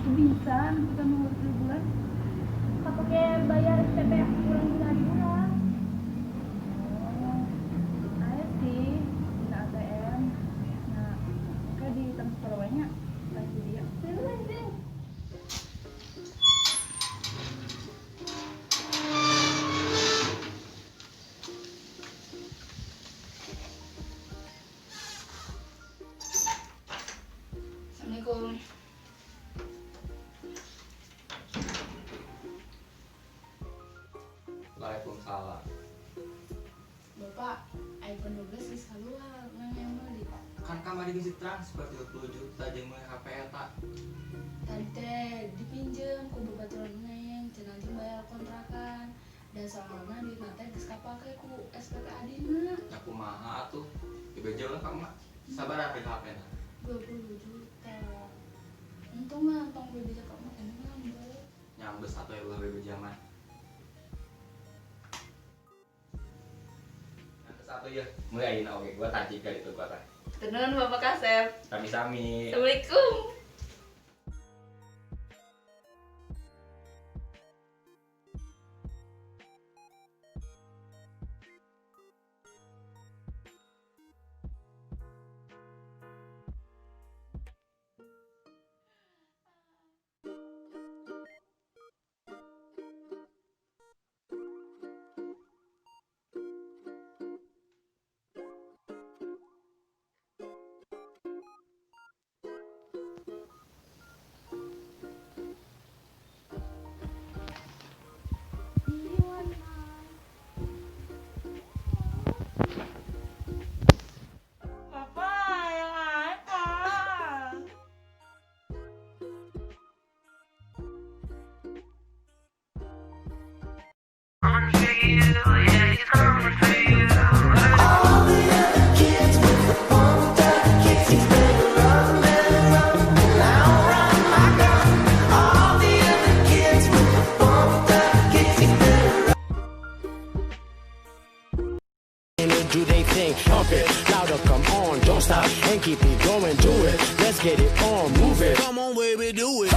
Bisa nepi ka nu 3 bulan. Kapake bayar SPP bulan-bulan urang. Oh, aya sih dina ATM. Nah, kayak di transfer we nya ka si dia. Sini, sini. Assalamualaikum. Waalaikumsalam. Bapak, iPhone 12 geus keluar, ngan yang meuli. Kan kamari geus ditransfer 30 juta jeung meuli HP eta. Tadi teh dipinjem ku babaturan Neng, cenah jeung bayar kontrakan. Dan soalna duitna teh geus kapake ku SPP adina. Ya kumaha atuh? Dibeja lah ka emak. Sabaraha harga HP na? 20 juta. Untung mah tong bebeja ka emak ini ngambek. Nyambes atuh ya ulah bebeja mah. Nyambes atuh ya. Meuli ayeuna oge gua tadi ka ditu gua teh. Tenun Bapak Kasep. Sami-sami. Assalamualaikum. Bapak yang iPhone. Do they think? Pump it louder, come on, don't stop and keep it going. Do it, let's get it on, move it. Come on, baby, do it.